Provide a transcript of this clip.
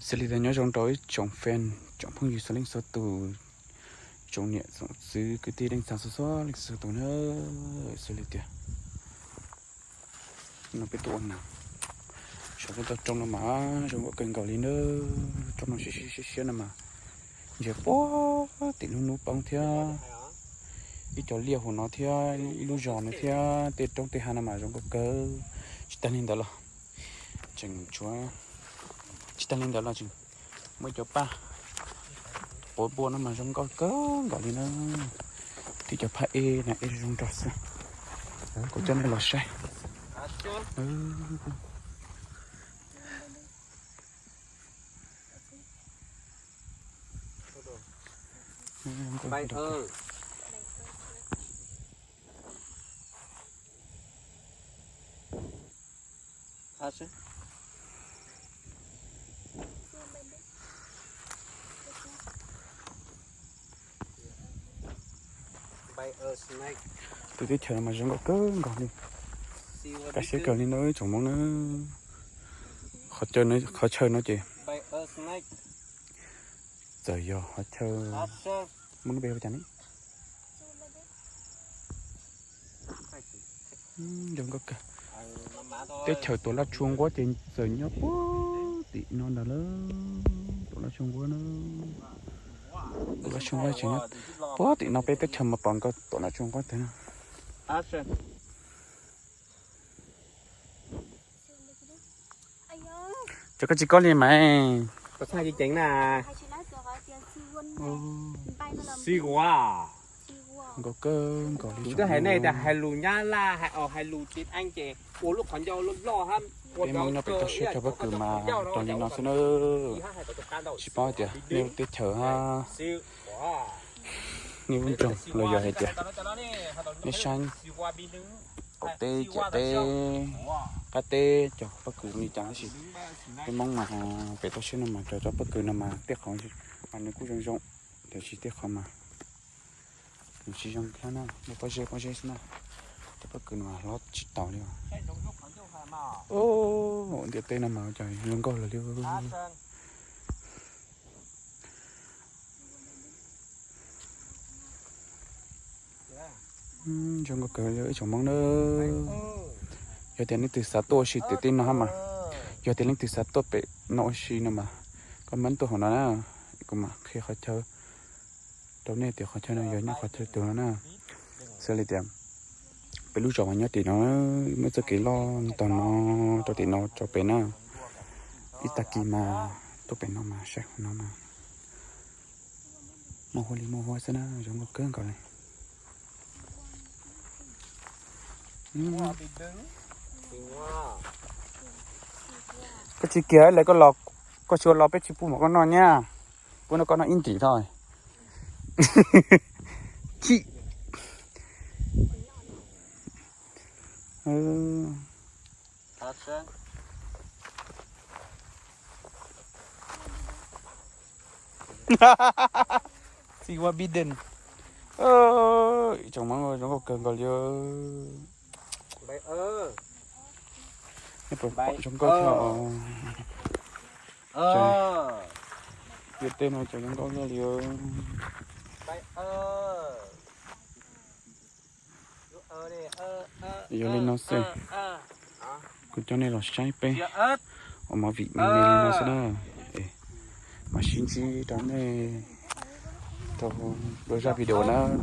Xws li tias nyob zoo rau ib tsoom fan, tsoom phooj ywg txhua leej txhua tus, tsoom niam tsoom txiv kwv tij neej tsa txhua txhua leej txhua tus na. Xws li tias no peb tuaj ua nas saum lub toj roob no mas zoo nkauj kawg nkaus li na. Roob no siab siab siab siab no mas ntsia puag tim lub hnub poob thiab ib co liaj hauv no thiab ib lub zos no thiab tej roob tej hav no mas zoo nkauj kawg. Tsis tas li ntawd los tseem tshuav, tsis tas li ntawd los tseem muaj ib co paj quav npua no mas zoo nkauj kawg nkaus li na. Thiab cov phaj ej na ej zoo nraug xwb. Kuv coj nej los saib. Tus teb chaws no mas zoo nkauj kawg nkaus li. Kaj siab kawg li ntawd tsoom Hmoob na. Qhov chaw no ces txawm yog qhov chaw, Hmoob lub npe hu cas ne? Zoo nkauj kawg. Teb chaws Tuam Laj Tsua Nquab ces txawm nyob puag tim no ntag lawm. Tuam Laj Tsua Nquab na, Tuam Laj Tsua Nquab tseem nyob puag tim no, peb teb chaws mas pom nkaus Tuam Laj Tsua Nquab tiag na. Cov koj tsis koj li mas. Nkauj kawg nkaus li. Peb Hmoob nyob pem toj siab cog pob kws mas cog li no xwb na. Tsis paub hais tias nej lub teb chaws, nej lub nroog los yog hais tias nej saib qaum teb ciam teb qab teb cog pob kws li cas tab sis peb Hmoob mas pem toj siab no mas cog cov pob kws no mas tej qhov mas nws kuj zoo zoo, tiam sis tej qhov mas nws tsis zoo thiab na, muaj pob zeb pob zeb xwb na. Cov pob kws no mas hlob tsis taus li. Ua ntiaj teb no mas cov zoo nkauj lawm li. Zoo nkauj kawg li ib tsoom Hmoob na. Yog tias leej twg xav tuaj ua si tim tej no hab mas, yog tias leej twg xav tuaj pem no ua si no mas, koj mab tuaj hauv no na, kuv mam qhia qhov chaw rau nej tias qhov chaw no yog nyob qhov chaw twg no na. Xws li tias peb lub zos mas nyob tim no, muaj txoj kev loj tog no rau tim no rau pem na. Ib tag kis mas tuaj pem no mas saib qhov no mas muaj huab li muaj huab xwb na, zoo nkauj kawg nkaus li. Koj tsis kiag lawm koj los, koj tsis ua los peb tsis pub mov koj noj nyab. Pub no koj noj ib ntim tho. Chim. Txiv huab biden. Ib tsoom Hmoob zoo nkauj kawg nkaus li. Nej puas pom zoo nkauj thiab os? Yog tej no cov zoo nkauj kawg li. Yog li no xwb, kuv coj nej los saib peb ua movie me me li no xwb na. Mam sib ntsib rau nej rau lwm zaj video na.